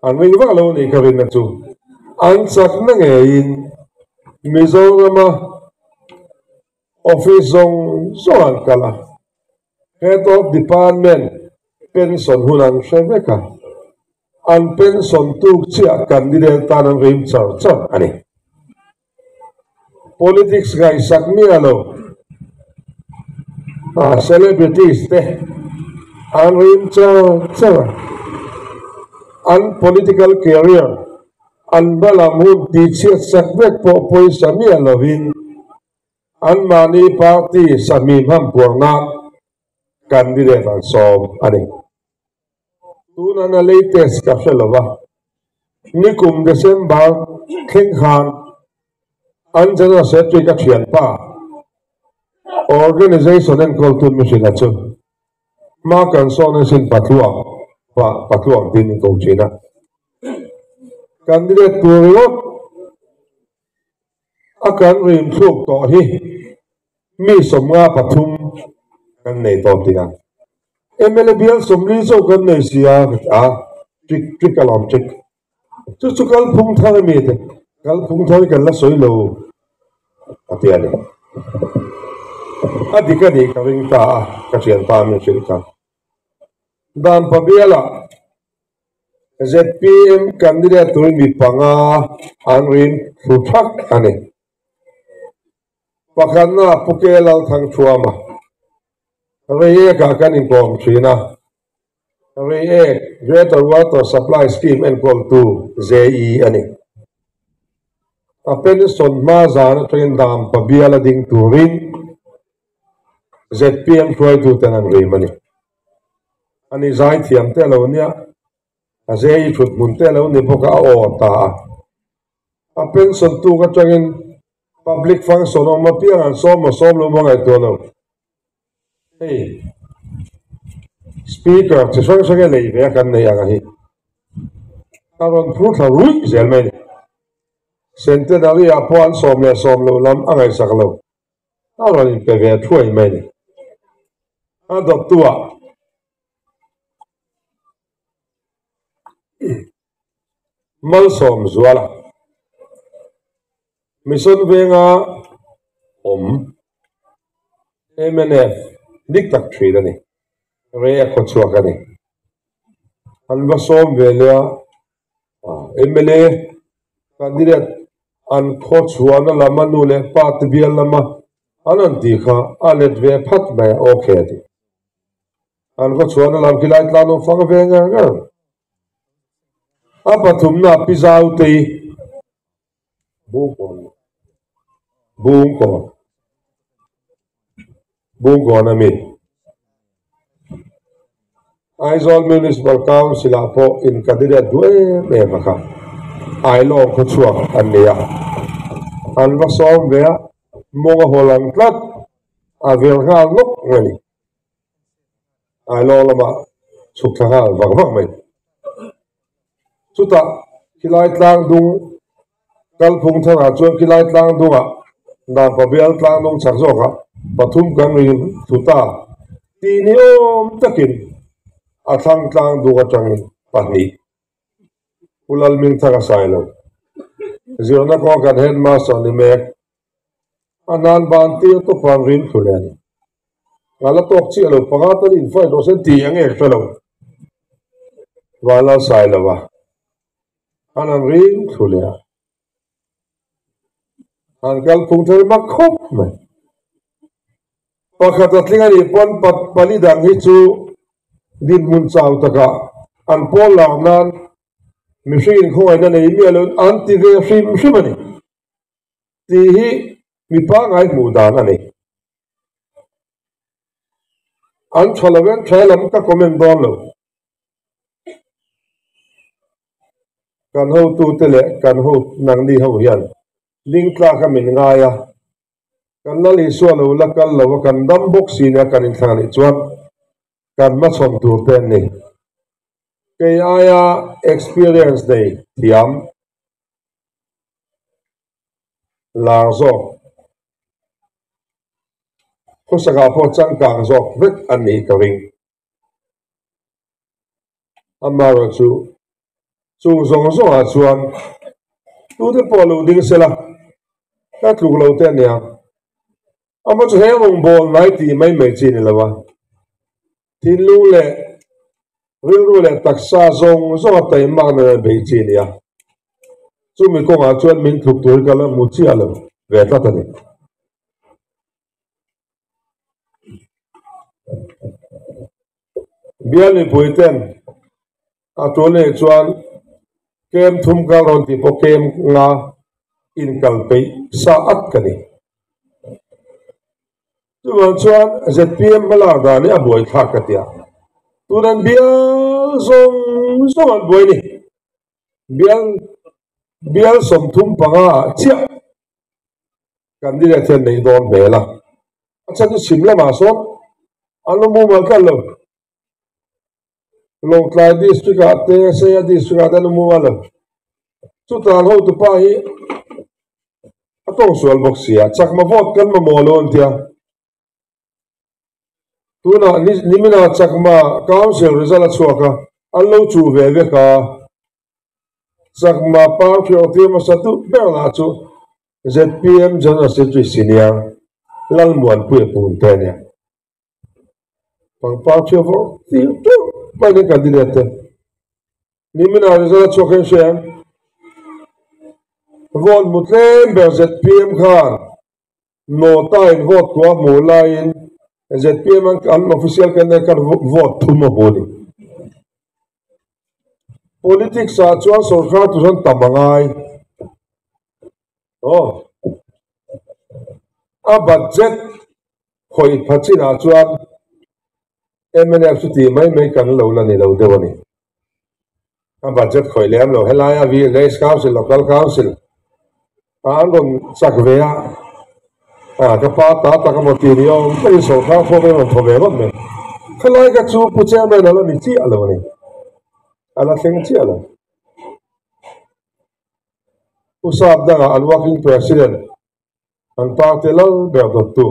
An ring vak lo a nih ka rinna chu. An chakna ngeiin Mizorama office zawng zawng an kal a. Head of Department pension hun an hre vek a, an pension tuk chiah candidate tan an rim char char a ni. Politics ngaihsak miah lo celebrities te an rim char char a, an political career an hmalam hun tihchhiatsak vek pawh pawisa miah lovin Anmahni party sahmi hmanpuar nan candidate an sawm a ni. Tuna na latest ka hre lo va, nikum December thleng khan an General Secretary ka thianpa organisation enkawltu mihringa chu hma kan sawn asin Patluang pa Patluang tiin min ko thin a. Candidate tur ringawt A kan rim thluk tawh hi mi 53 kan nei tawh tih a. Mla bial 40 chauh kan nei si a ka ti a, trick trick alawm trick. Chu chu kalphung thar a mi te, kalphung thar hi kan la sawi lo a ti a ni. A dik a nih ka ring ta a, ka thianpa min hrilh kha. Dampa bialah Zpm candidate tur mi panga an rin thlu thak a ni. Pakhatna Pu Ke Lalthangthuama, Reiek-ah kan inkawm thin a, Reiek Greater Water Supply Scheme enkawltu JE a ni. A pension hma zan atangin Dampa bial a ding turin zpm hruaituten an rim a ni. Ani zaithiam te a lo nia, a zei thut hmun te a lo ni bawk a, a aw ta a. A pension tuk atangin public function awm apiang an sawm maw sawm lo maw ngaihtuah lo. Hei speaker chi hrang hrang e lei ve a kan neih ang a hi. A rawn phur thla ruih zel mai a ni. Centenary ah pawh an sawm leh sawm lo lam a ngaihsak lo. A rawn inpe ve thuai mai ni. A dawttuah malsawm zual a, Mission Venga awm mnf dik tak thin a ni. Rei a khawchhuak a ni. An va sawm ve leh a. Mla candidate an khaw chhuahna lam a nu leh pa te bial lama an rawn tih kha a let ve phat mai a, ok a ti. An khaw chhuahna lam khi lai tlan awm fang ve ngar ngar. A pathumna Pi Zautei Bungkawn Bungkawn Bungkawn a mi. Aizawl Municipal Council ah pawh in candidate duh em em a kha. Ailawng khaw chhuak an ni a. An va sawm ve a, mawng a haw lang tlat, a vir nghal nawk a ni. Ailawng lamah chhuk thla nghal vak vak mai. Chutah khilai tlang dung kalphung tharah chuan khilai tlang dungah Nampa bial tlang dung chak zawkah pathum kan ring thu ta tih ni awm takin a thlang tlang dung atangin pahnih Pu Lalmingthanga Sailo zirna kawnga kan headmaster ni mek a nan ban tir tawp an ring thu leh a ni. Ka la tawk chiah lo panga tal in fight rawh se tih ang ek hre lo Vanlal Sailova an an ring thlu leh a an kal phung thei mak khawp mai. Pakhat a tling a nih pawn pali dang hi chu dinhmun chau takah an pawl lak nan mihring inkhawngaihna nei miah loin an ti ve hrim hrim a ni. Tih hi mi pangngai hmuh dan a ni. An tha lo en tha lam ka comment dawn lo. Kan hotute leh kan ho nangni ho hian ding tlak a min ngai a, kan Lal Isua lo la kal lo a kan dam bawk si nia kan inthlang anih chuan kan hmachhawn tur te an ni. Kei aia experience nei thiam. Lar zawk, khawsakah pawh changkang zawk vek a nih ka ring. Amaherawhchu, chung zawng zawngah chuan tute pawh lo ding sela, ka tluk lo te a nia. Amah chu he rawngbâwl nai tih mai mai chi ni lo a, thinlung leh rilru leh taksa zawng zawnga taihmakna nen beih chi a ni a. Chumi kawngah chuan min tluk tur hi ka la hmu chiah lo ve tlat a ni. Bial mipuiten a tul nei chuan kem thum kal rawn tih pawh kem nga inkal peih sa at ka ni. Chuvang chuan zpm hmalak dan hi a buaithlak ka ti a, tunan bial zawng zawng an buai ni. Bial bial 35 ah chiah candidate hian neih dawn hmel a, a chhan chu chhim lamah sawn an lo mumal tlat lo. Lawngtlai district ah te Seia district ah te an lo mumal lo. Chutah an hotupa hi a tawng sual bawk sia, chakma vote kan mamawh lo an tia. Tunah nimina chakma council result a chhuak a, an lo chuh ve vek a. Chakma party awtir hmasa duh ber lah chu zpm General Secretary Senior Lalmuanpuia Punte a nia. Pangpar thil vawrh tir teuh mai nen candidate te nimina result a chhuak hian hria em? Vote hmu tlem ber zpm khan nota in vote kua hmuh laiin zpm an official candidate khan vote thum a hmu a ni. Politics ah chuan sorkar tur chuan tam a ngai. Aw. A budget Khawih pha chinah chuan mnf chu tih mai mai kan lo la ni lo deuh a ni. A budget khawih lem lo. Helaia Village Council, Local Council ah an rawn chak ve a, ah ka pa ta tak emaw tih ni awm takin sawrkar pawh an rawn thaw ve ngawt mai. Khalai ka chu Pu Chairman a la ni chiah lo a ni. A la thleng chiah lo. Pu Sap dangah an working president Kan party lal ber dawttu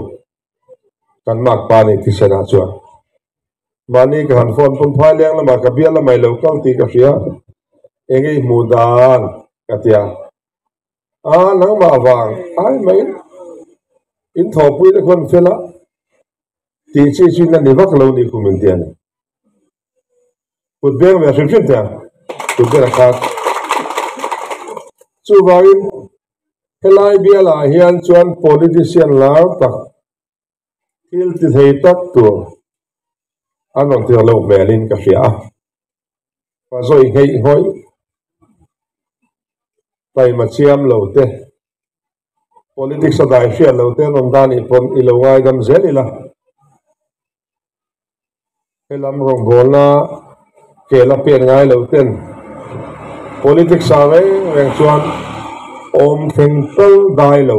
kan mak pa ni thisen ah chuan mahni ka han phone pawn phai leng lamah ka bial lamah i lo kal tih ka hria eng i hmuh dan ka ti a, a nangmah vang ai maiin in thawhpui te khawn fel a tih chi chu in la ni vak lo ni kum in ti a ni. Kut beng ve hrim hrim teh ang, kut beng a khat. Chuvangin helai bialah hian chuan politician lar tak, thil ti thei tak tur an rawn tir lo hmelin ka hria a. Pazawi ngheih ngawih, taima chiam lo te, politics a dai hriat lo te an rawn dan ih pawn i lo ngaidam zel ila. Helam rawngbawlna kel a pen ngai lo ten politics ah reng reng chuan awm thleng tal dai lo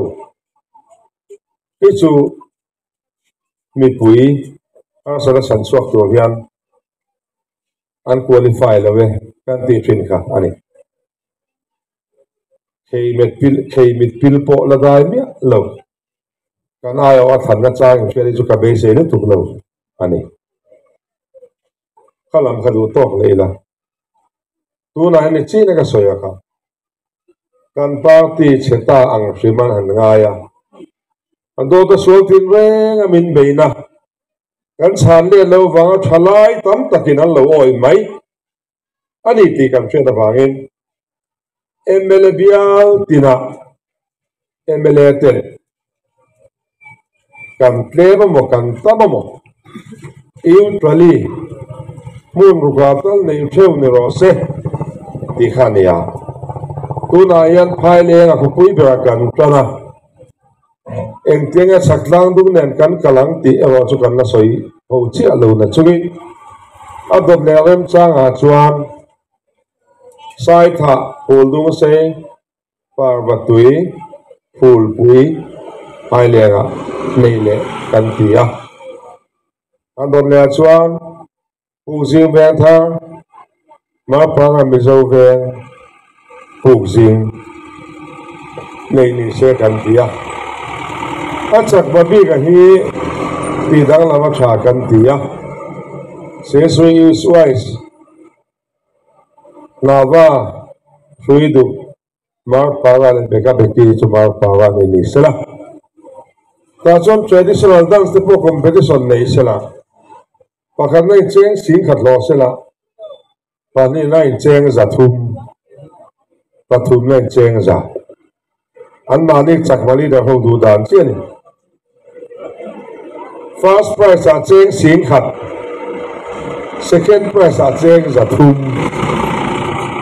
hi chu mipui Harsatna chhan chhuak tur hian an qualify lo e kan tih thin kha a ni. Kheimet pil kheimit pil pawh la dai miah lo. Kan aiawh a thlanna chang inhriat hi chu ka beisei lutuk lo a ni. Kha lam kha duh tawk leh ila. Tunah hian ni chin a ka sawi a kha. Kan party chhe ta ang hrim an han ngai a. An dawt a sual thin reng a min beina. Kan chhan let lo vanga thalai tam takin an lo awih mai a ni tih kan hriat avangin mla bial tinah mla ten kan tlem emaw kan tam emaw neutrally hmun rukah tal neih theuh ni rawh se tih kha a ni a. Tunah hian Phaileng a khawpui berah kan tan a. Engtianga chak tlang dung nen kan kal ang tih erawh chu kan la sawi ho chiah lo na chungin a dawt leh remchangah chuan Saithah Phuldungsei Parvatui Phulpui Hmailengah nei leh kan ti a. A dawt lehah chuan Pukzing Vengthar, Mapanga Mizo Veng, Pukzing neih ni se kan ti a. A chakma bika hi tih danglam a tha kan ti a. Sesui is wise, Hnava, Hruidup, Marpanga leh Beka Beki chu Marpanga nei ni sela. Tah chuan traditional dance te pawh competition nei sela. Pakhatna incheng singkhat hlawh sela, pahnihna incheng za thum, pathumna incheng za. Anmahni chakma leader ho duh dan chiah a ni. First prize ah cheng singkhat, second prize ah cheng za thum,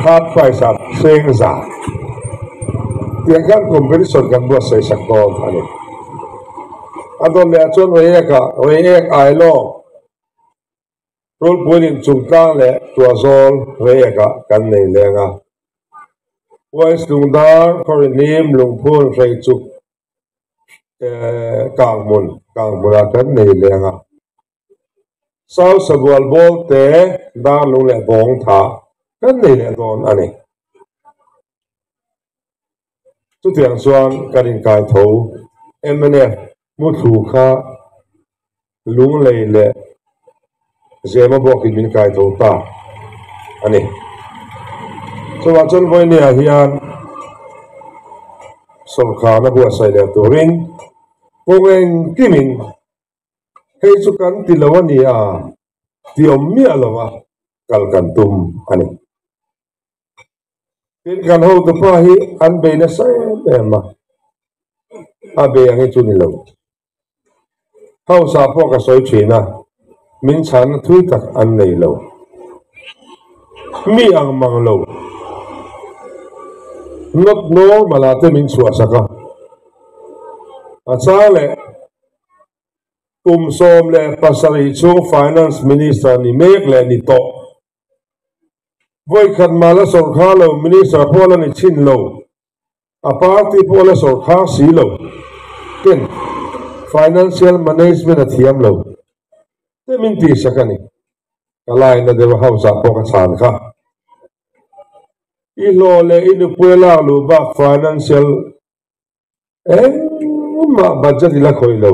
third prize ah cheng za. Tiang khan competition kan buatsaih sak dawn a ni. A dawt leh ah chuan Reiek ah Reiek Ailawng Rulpuilin chungtlang leh Tuahzawl Reiek ah kan nei leng a. West Lungdar Khawrihnim Lungphun Hreichuk Kanghmun Kanghmun ah kan nei leng a. South Sabual Bawlte Darlung leh Bawngtha kan nei leh dawn a ni. Chutiang chuan kan inkai tho mnf muthlu kha Lunglei leh Zema bawkin min kai tho ta a ni. Chuvang chuan Vawinia hian sawrkarna buatsaih leh turin kawng engkimin Hei chu kan ti lo a ni a, ti awm miah lo a kal kan tum a ni. Tin, kan hotupa hi an bei nasa em em a, a bei ang hi chu ni lo. House ah pawh ka sawi thin a, min chhanna thui tak an nei lo. Mi ang mang lo. Not normal ah te min chhuahsak a, a chang leh. Kum 17 chhung Finance Minister ni mek leh ni tawh. Vawikhat mah la sawrkhar lo, Minister pawh la ni chhin lo, a party pawh la sawrkhar si lo ten Financial Management a thiam lo te min tihsak a ni. Ka line na deuh a house ah pawh ka chhan kha. I hlawh leh i nupui a lak luh bak Financial Engmah budget i la khawih lo.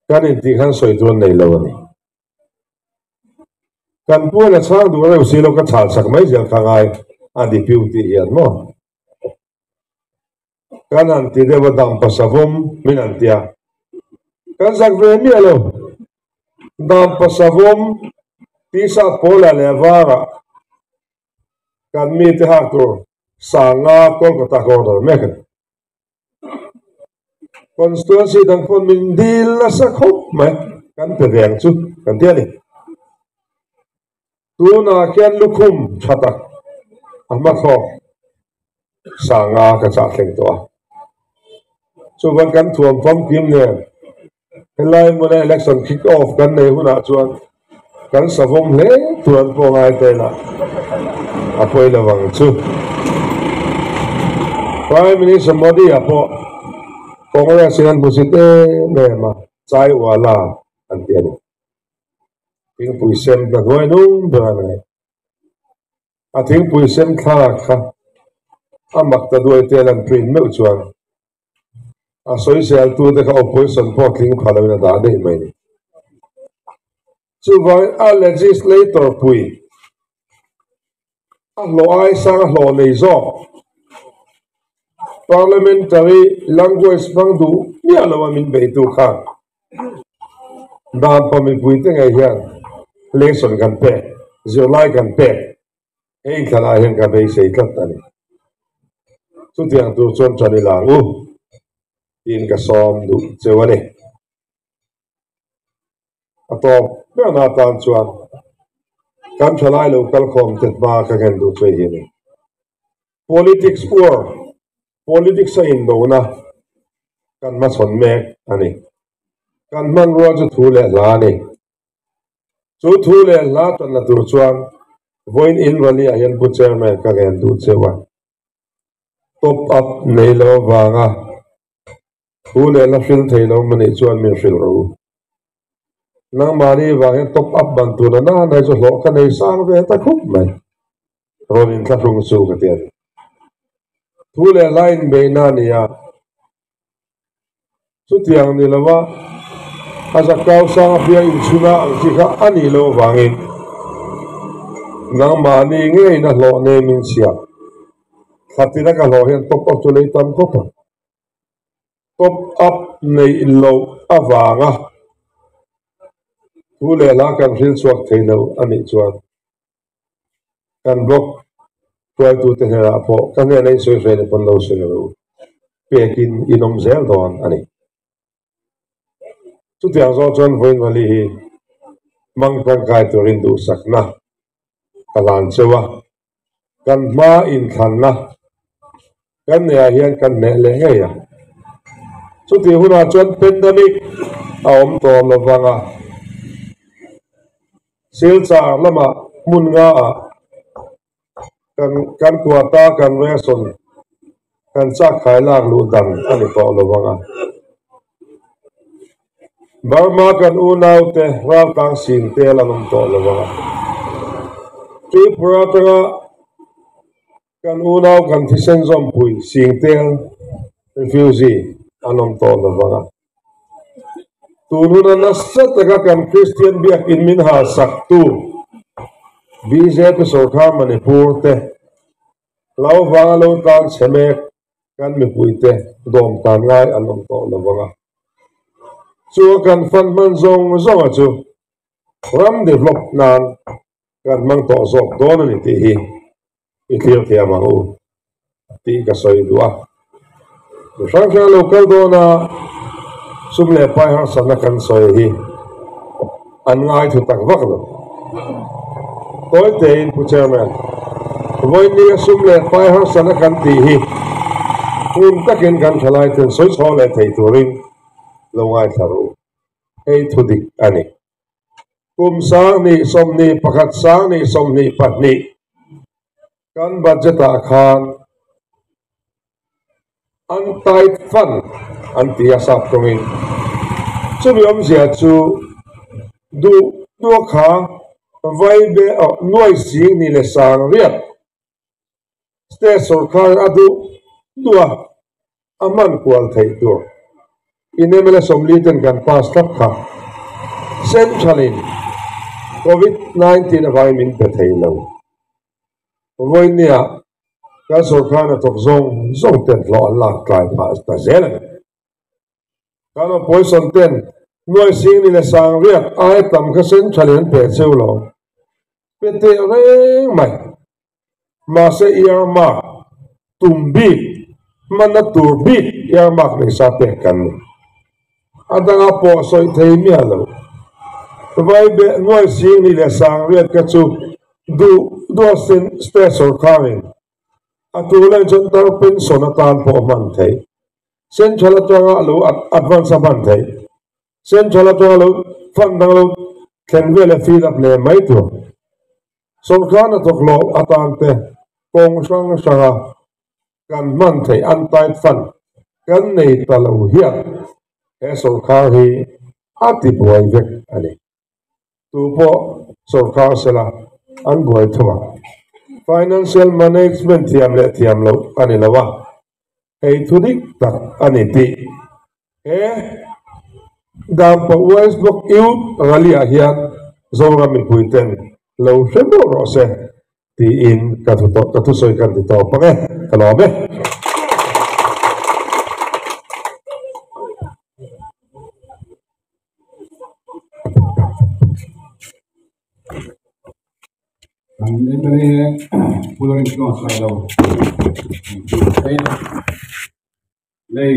Kan intih khan sawi tur an nei lo a ni. Kan puan a chhang duh reuh si lo ka chhal chak mai zel kha ngai a deputy hian maw. Kan han ti deuh a dampa savawm min han ti a. Kan zak ve miah lo. Dampa savawm tisa pawlah leh varah Kan mite hak tur sanga Kolkata ka order mek a ni. Constituency dang pawn min dil nasa khawp mai, kan pe ve ang chu kan ti a ni. Tunah khian lukhum tha tak a hmathlawk sanga ka chah thleng tawh a. Chuvan kan thuam famkim nen Helai hmuna election kick off kan nei hunah chuan kan savawm hle tur an pawh ngai ta ila a pawi lo ang chu. Prime Minister Modi-a pawh Congress in an hmusit em em a, Chaiwala. an ti a ni. Thingpui sem hna hnuai nung ber a nei. A thingpui sem thlalak kha a mak ta duai te a lan print meuh chuan a sawisel tute kha opposition pawh tling pha loin a dah daih mai ni. Chuvangin a legislator pui a hlawh ai sang a hlawh nei zawk parliamentary language hmang duh miah lo a min beitu khan dan pa mipui te ngei hian lesson kan pek, zirlai kan pek hei thlanah hian ka beisei tlat a ni. Chutiang tur chuan ṭan i la ang u tiin ka sawm duh cheu a ni. A tawp berna atan chuan kan thalai lo kalkhawm te hma ka ngen duh chu hei hi a ni. Politics war, politics a indona kan hmachhawn mek a ni. Kan hmanrua chu thu leh hla a ni. Chu thu leh hla tanna tur chuan vawiin in rally ah hian Pu Chairman ka ngen duh cheu a. Top up nei lo avanga Thu leh la hril thei lo manih chuan min hrilh rawh u. Nangmahni vang hian top up ban tuna na na chu hlawh ka nei sang ve ta khup mai. Rawn inthlahrung chu ka ti a ni. Thu leh hla inbeihna a ni a. Chutiang ni lova a zakau sang a biak inchhuna ang chi kha a nih loh avangin nangmahni ngeina hlawh nei min chhiah. Thlatina ka hlawh hian top up chu lei tam khawp ang. Top up neih loh avanga thu leh hla kan hril chhuak thei lo a nih chuan kan blog hruaitute hnenah pawh ka hnena in sawi hre ni pawn lo sawi ru pekin in awm zel dawn a ni. Chutiang zawng chuan vawiin vali hi hmang tangkai turin duhsakna ka hlan cheu a, kan hma inthlanna kan neihah hian kan hneh leh ngei a. Chutih hunah chuan pandemic a awm tawh lo vang a, Silchar lamah hmun nga ah kan kan quota kan ration kan chak khai lak luh dan a ni tawh lo vang a. Burma kan unaute raltlang sin tel an awm tawh lo vang a. Tripura atanga kan unau kan thisen zawmpui sing tel, refugee, an awm tawh lo vang a. Tun huna nasa taka kan Kristian biakin min halsaktu bjp sorkar Manipur te hlau vanga lo tlang chhe mek kan mipuite dawm tan ngai an awm tawh lo vang a. Chu a kan fan hman zawng zawnga chu ram develop nan kan hmang tawh zawk dawn a ni tih hi i thlir thiam ang u tih ka sawi duh a. Mi hrang hrang lo kal dawn a, sum leh pai harsatna kan sawi hi an ngai thu tak vak lo. Tawi tein Pu Chairman, vawiin a sum leh pai harsatna kan tih hi hun takin kan thalai ten sawi chhuak leh thei turin lo ngaithla ru. Hei thu dik a ni. Kum 2021 2022 kan budget ah khan Untied fund an ti a sap tawngin. Chumi awmzia chu duh duh kha vai be aw nuai sing ni leh sang riat state sorkar a duh duh a a hman kual theih tur in mla 40 ten kan pass tlat kha central in covid 19 avangin min pe thei lo. Vawinia kan sorkar hnathawk zawng zawng ten hlawh an lak tlai phah ta zel a ni. Kan opposition ten nuai sing ni leh sang riat ai tam kha central in an pe cheu lo. Pe teh reng mai. Mahse earmark tum bik, hmanna tur bik earmark nei sa pek kan ni. A danga pawh sawi thei miah lo. Vai beh nuai sing ni leh sang riat kha chu duh duh state sorkarin a tur leh chuan tar pension atan pawh hman theih. Central atanga lo advance a hman theih. Central atanga lo fund dang lo thlen vel leh fill up leh mai tur. Sorkar hnathawk hlawh atan te kawng hrang hranga kan hman theih untied fund kan nei ta lo hian he sorkar hi a ti buai vek a ni. Tu pawh sawrkar sela an buai tho ang. Financial management thiam leh thiam loh a ni lo a, hei thu dik tak a ni tih he Dampa West Block Youth Rally ah hian Zoram mipui ten lo hre mawh rawh se tiin ka ka thusawi kan ti tawp ang e, ka lawm e. Kan MLA Pu Lawrence Law Sailo. Lei.